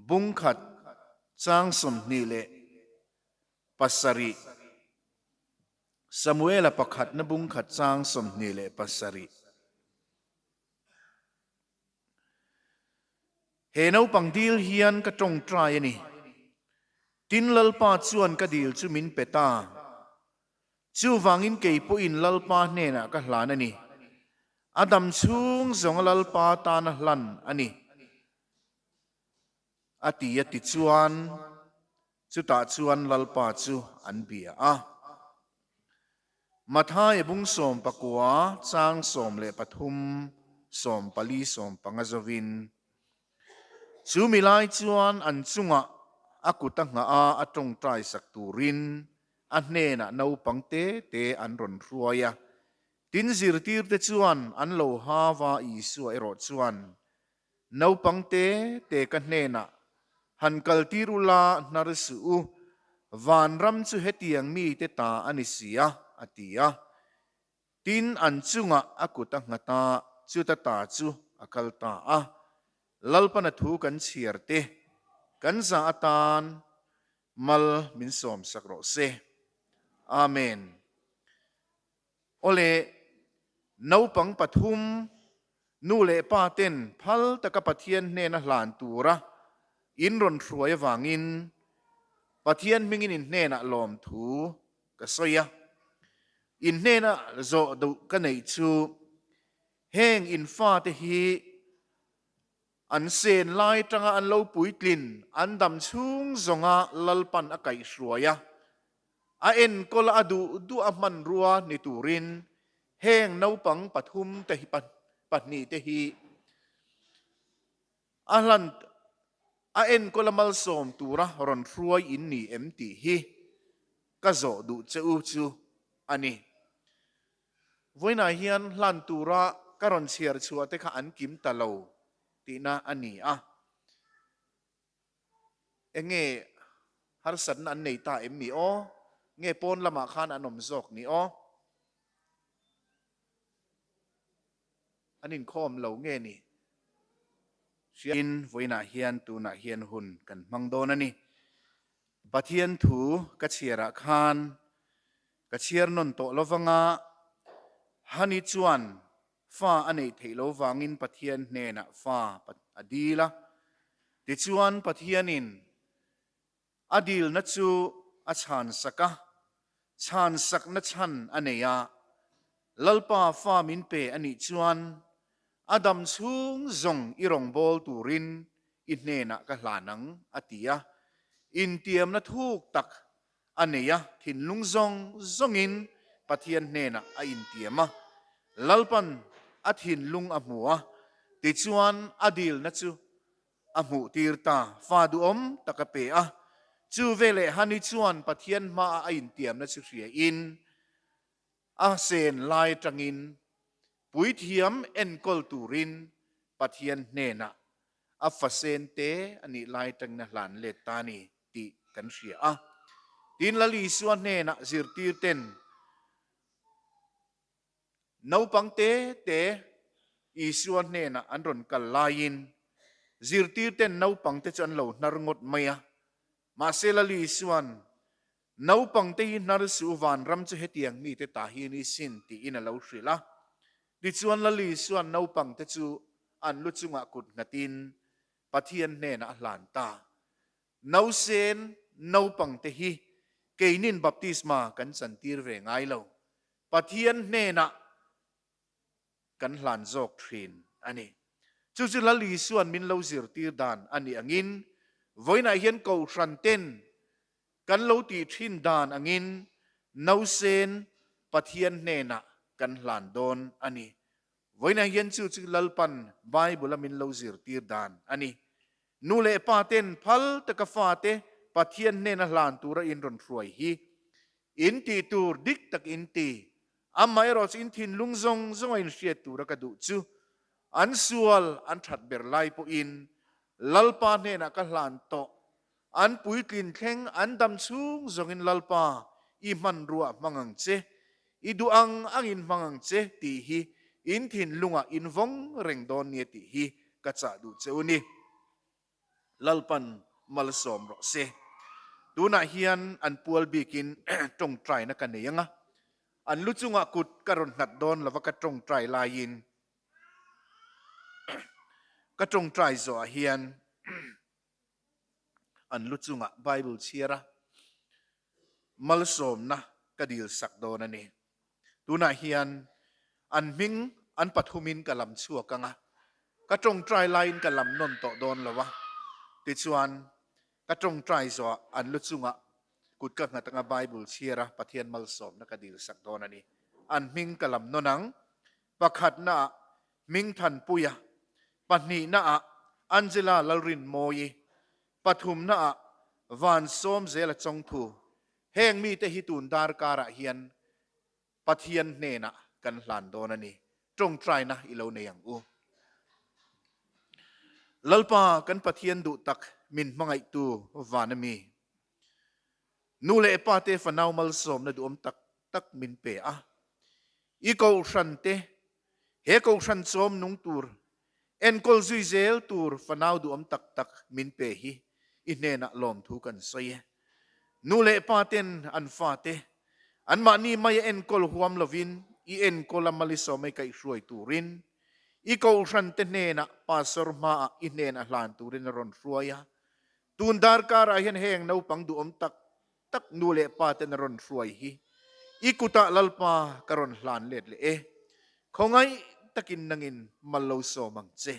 Bungkhat chang 27. Samuela pakhatna bungkhat chang 27. He naupang dil hian ka tawngtai a ni. Tin Lalpa chuan ka dil chu min pe ta. Chuvangin kei pawhin Lalpa hnenah ka hlan a ni. A dam chhung zawnga Lalpa tana hlan a ni. A ti a ti chuan chutah chuan Lalpa chu an bia a. Mathaia bung 19 chang 13, 14, 15 zovin, Chu mi lai chuan an chungah a kut a nghah a, a tawngtai sak turin a hnenah naupang te te an rawn hruai a. Tin zirtirte chuan an lo hau a, Isua erawh chuan, Naupang te te ka hnenah han kaltir ula hnar suh u, vanram chu hetiang mite ta a ni si a, a ti a. Tin an chungah a kut a nghat a, chuta ta chu a kal ta a. Lalpana thu kan chhiar te, kan zah atan mal min sawmsak rawh se. Amen. Awle, naupang pathum, nu leh pa ten phal taka Pathian hnena hlan tura in rawn hruai avangin Pathian hmingin in hnenah lawmthu ka sawi a. In hnena zawh duh ka neih chu heng in fate hi an sen lai tanga an lo puitlin an dam chhung zawnga Lalpan a kaihhruai a, A enkawl a duh duh a hmanrua ni turin heng naupang pathum te hi pahnih te hi a hlan a enkawl a malsawm tura rawn hruai in ni em tih hi ka zawh duh che u chu a ni. Vawiinah hian hlan tura ka rawn chhiar chhuah te kha an kim ta lo tihna a ni a. Enge harsatna an nei ta em ni aw? Nge pawn lamah khan an awm zawk ni aw? An inkhawm lo nge ni? Hriain vawiinah hian tunah hian hun kan hmang dawn a ni. Pathian thu ka chhiarah khan ka chhiar nawn tawh lovanga Hani chuan Fa a neih theih lo vangin Pathian hnenah fa a dil a. Tichuan Pathianin a dilna chu a chhansak a, chhansakna chhan a nei a. Lalpa fa min pe a nih chuan a dam chhung zawng i rawngbâwl turin i hnenah ka hlan ang, a ti a. Intiamna thuk tak a nei a, thinlung zawng zawngin Pathian hnenah a intiam a, Lalpan a thinlung a hmu a, tichuan a dilna chu a hmuhtir ta, fa duhawm tak a pe a. Chu veleh Hani chuan Pathian hmaah a intiamna chu hriain a sen lai atangin puithiam enkawl turin Pathian hnenah a fasen te a nih lai atangin a hlan let ta a ni tih kan hria a. Tin, Lal Isua hnenah zirtir ten naupang te te Isua hnenah an rawn kal laiin zirtir ten naupang te chu an lo hnar ngawt mai a. Mahse Lal Isua'n Naupang te hi hnar suh vanram chu hetiang mite ta hi a ni sin tiin a lo hrilh a. Tichuan Lal Isua'n naupang te chu an lu chungah kut nghatin Pathian hnenah a hlan ta. Nausen naupang te hi keinin baptisma kan chantir ve ngai lo. Pathian hnenah kan hlan zawk thin a ni. Chu chu Lal Isua'n min lo zirtir dan a nih angin vawiinah hian Kohhran ten kan lo tih thin dan angin nausen Pathian hnenah kan hlan dawn a ni. Vawiinah hian chu chu Lalpan Bible-a min lo zirtir dan a ni. Nu leh pa ten phal taka fate Pathian hnena hlan tura in rawn hruai hi in tih tur dik tak in ti. Amaherawh chu in thinlung zawng zawng a inhriat tura ka duh chu an sual an that ber lai pawhin Lalpa hnenah ka hlan tawh. An puitlin thleng an dam chhung zawngin Lalpa i hmanrua hmang ang che, i duh ang angin hmang ang che tih hi in thinlungah in vawng reng dawn nia tih hi ka chah duh che u ni. Lalpan malsawm rawh se. Tunah hian an pual bikin tawngtaina ka nei ang a, an lu chungah kut ka rawn nghat dawn lova ka tawngtai laiin ka tawngtai zawhah hian an lu chungah Bible chhiar a, malsawmna ka dil sak dawn a ni. Tunah hian an hming an pathumin ka lam chhuak ang a, ka tawngtai laiin ka lam nawn tawh dawn lo a. Tichuan, ka tawngtai zawhah an lu chungah kut ka nghat anga Bible chhiar a Pathian malsawmna ka dil sak dawn a ni. An hming ka lam nawn ang. Pakhatnaah Hmingthanpuia, pahnihnaah Angela Lalrinmawii, pathumnaah Vansawmzela Chawngthu. Heng mite hi tun darkarah hian Pathian hnenah kan hlan dawn a ni. Tawngtaina i lo nei ang u. Lalpa kan Pathian duh tak min hmangaihtu van a mi. Nu leh pa te fanau malsawmna duhawm tak tak min pe a. I kohhran te, he kohhran chawm nung tur, enkawl zui zel tur fanau duhawm tak tak min pe hi i hnenah lawmthu kan sawi e. Nu leh pa ten an fate, anmahni maia enkawl huam lovin i enkawl a malisawmei kaihhruai turin i kohhran te hnenah pastor hmaah i hnenah hlan turin a rawn hruai a. Tun darkarah hian heng naupang duhawm tak tak nu leh pa ten a rawn hruai hi i kutah Lalpa ka rawn hlan let leh e. Khawngaih takin nangin mal lo sawm ang che.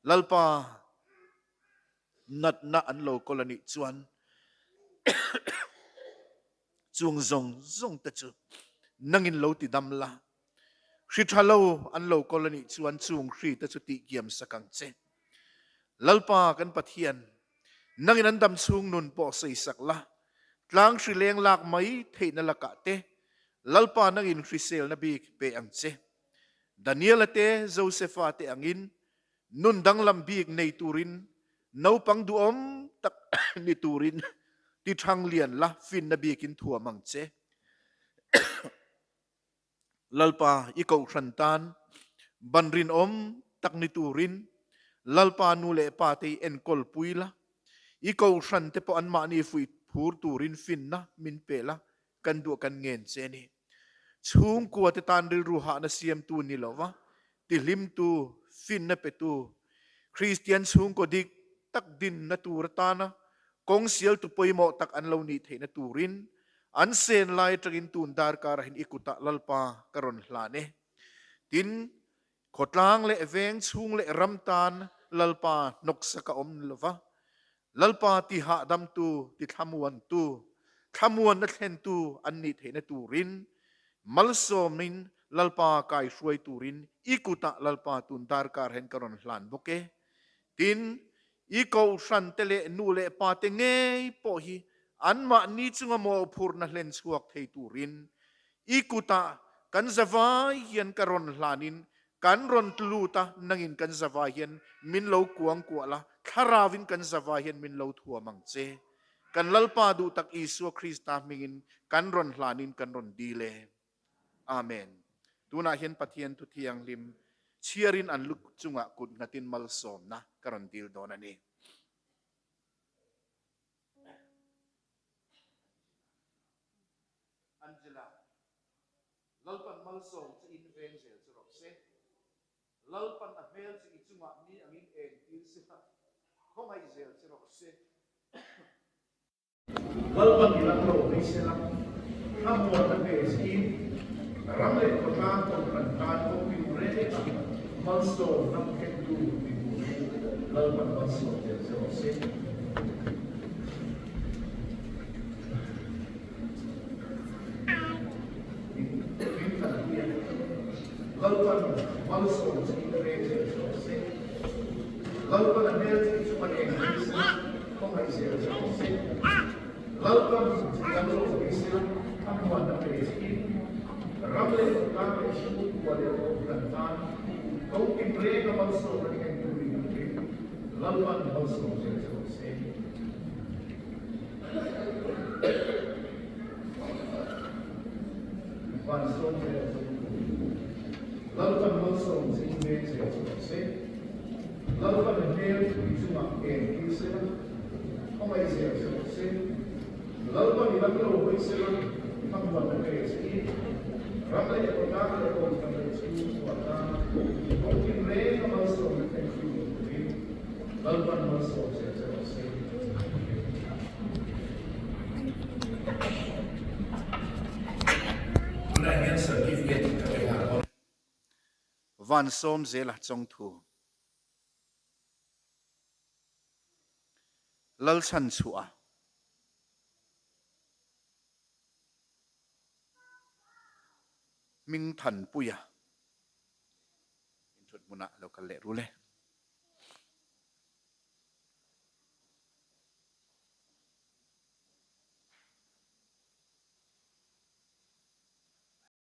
Lalpa natna an lo kawl a nih chuan chung zawng zawng te chu nangin lo ti dam la. Hri tha lo an lo kawl a nih chuan chung hri te chu tih kiam sak ang che. Lalpa kan Pathian, nangin an dam chhung nun pawh sawi sak la, tlang hri leng lak mai theihna lakah te Lalpa nangin hriselna bik pe ang che. Daniela te Josefa te angin nun danglam bik nei turin naupang duhawm tak ni turin ti thang lian la finna bikin thuam ang che. Lalpa i kohhran tan ban rinawm tak ni turin Lalpa nu leh pa te i enkawl pui la, i kohhran te pawh anmahni fuih phur turin finna min pe la, kan duh kan ngen che a ni. Chhungkua te tan rilru hahna siamtu ni lova, tihlimtu, finna petu, Kristian chhungkaw dik tak dinna tur atana kawng sialtu pawimawh tak an lo nih theihna turin an sen lai atangin tun darkar ah hian i kutah Lalpa ka rawn hlan e. Tin, khawtlang leh veng chhung leh ram tan Lalpa hnawksak a awm lova, Lalpa ti hahdamtu, ti thlamuantu, thlamuanna thlentu an nih theihna turin malsawmin Lalpa kaihruai turin i kutah Lalpa tun darkar hian ka rawn hlan bawk e. Tin, i kohhran te leh nu leh pa te ngei pawh hi anmahni chunga mawhphurhna hlen chhuak thei turin i kutah kan zavai hian ka rawn hlanin kan rawn tlut a, nangin kan zavai hian min lo kuangkuah la, thlarauvin kan zavai hian min lo thuam ang che. Kan Lalpa duh tak Isua Krista hmingin kan rawn hlanin kan rawn dil e. Amen. Tunah hian Pathian thu thianghlim chhiarin an lu chungah kut nghatin malsawmna ka rawn dil dawn a ni. Angela, Lalpan malsawm che in veng zel chu rawh se. Lalpan a hmel che i chungah ni angin eng tir sela, khawngaih zel che rawh se. Lalpan i lam lo mai sela, thlamuanna pe siin ram leh khawtlang kohhran tan kawngpin reng a malsawmna thlentu ni turin Lalpan malsawm zel che rawh se. Lalpan malsawm che in reng zel che rawh se. Lalpan a hmel che chu a eng mai sela, khawngaih zel che rawh se. Lalpan kan lo mai sela, a hmuan a pe che in, ram leh khawtlang leh chhungkua leh kohhran tan kawngkim reng a malsawm a thlen tur in turin Lalpan malsawm zel che rawh se. Van sawm zel chu Lalpan malsawm che in veng zel chu rawh se. Lalpan hmel thui chungah eng tir se. Khawngaih zel che rawh se. Lalpa mi lam lo hawi sela, thlamuanna pe che in, ram leh khawtlang leh kawmthar leh chhungkua tan kawng tin reng a malsawmna thleng thin ngei turin Lalpan malsawm zel che rawh se. Tunah hian certificate ka pe nghal dawn. Van sawm zela chawngthu. Lalchhan chhuah a. Hming Thanpuia inthut hmunah lo kal leh rul e.